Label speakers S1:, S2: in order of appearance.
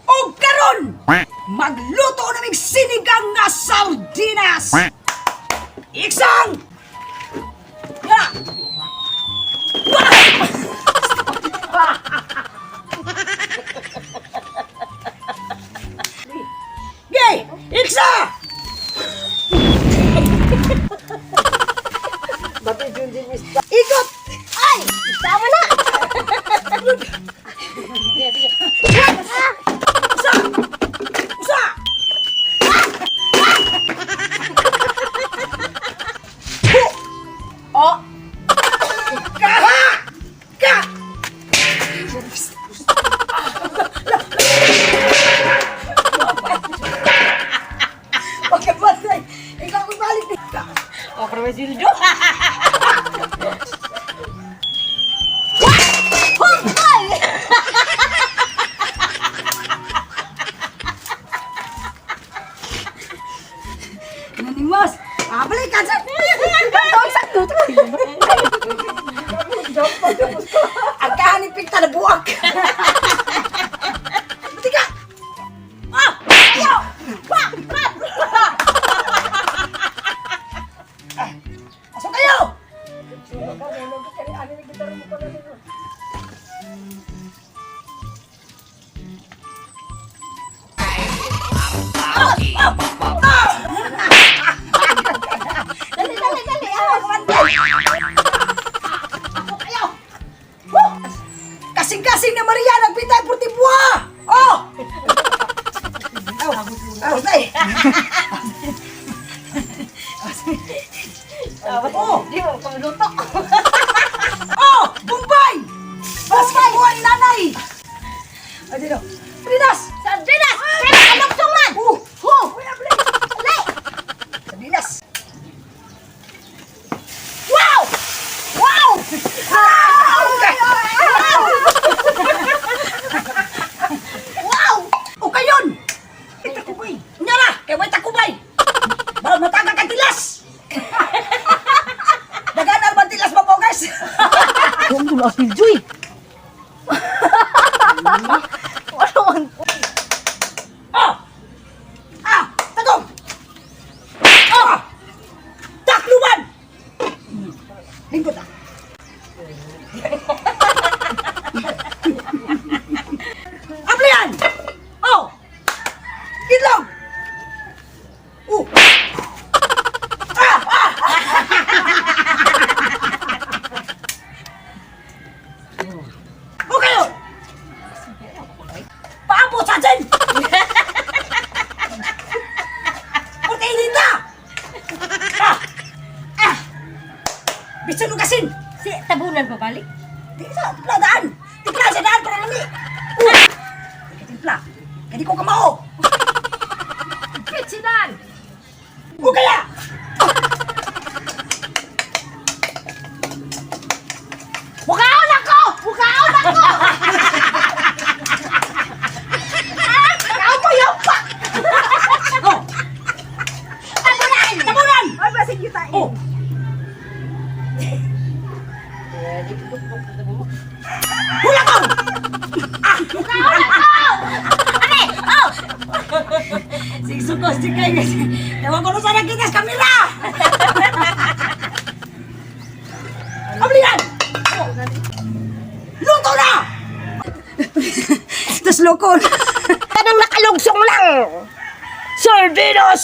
S1: Og karon, magluto naming sinigang nga sardinas. Iksang! Ya! Gay! Iksa! Ikot!
S2: Ay! Tama na!
S1: Usa! Usa! Hu! O! Kaha! Ka! Pagkabatay! Ikaw ko balik dito.
S2: O, pero may sildo. Hoy!
S1: Nanimas! Ah, balik ka sa...
S2: Tawag sa
S1: Ang kahanin pinta na buwak! Buti ka! Ah! Ayaw! Wah! Wah! Ah, Pasok kayo!
S2: Dali, dali, dali. Ah.
S1: Pasok kayo! Woo! Kasing-kasing na Maria, nagpita ang purtibwa! Oh! Aw, aw, tay! Oh!
S2: Di mo pangluto.
S1: Oh! Bombay! Basketball nanay! Ay, dito. Sardinas!
S2: Sardinas! Kaya nakalugsong man!
S1: Oh!
S2: Ho!
S1: Wala, wala. Sardinas! Wow! Wow! Wow!
S2: Wow!
S1: O kayon! Ay, takubay! Nya na! Kay way takubay! Bawal mataga kang tilas! Dagan ang tilas mo po, guys!
S2: Huwag mo lang sildo eh. Ano man?
S1: Oh! Ah! Tagong! Ah! Takluban! Lingkod ah. Aplian! Oh! Itlog! Oh! Ah! Ah! Okay! Paabot sa dyan! Putinin na! Ah! Ah! Bisan lugasin!
S2: Si tabunan pa balik?
S1: Di sa timpla daan! Timpla sa daan para lami! Timpla! Kaya di ko kamao!
S2: Pitsinan!
S1: O kaya!
S2: Mukaon ako! Mukaon ako! Ako pa yung pa!
S1: Oh!
S2: Tabunan!
S1: Tabunan!
S2: Ay, basig yung tain.
S1: Oh! Hula ko!
S2: Mukaon ako! Ane! Oh!
S1: Sige, sukos, sige kayo. Ewan ko na sana kita sa kamera! Ablihan! Oh. Luto na! Tapos lokon.
S2: Kanang nakalugsong lang! Sardinas!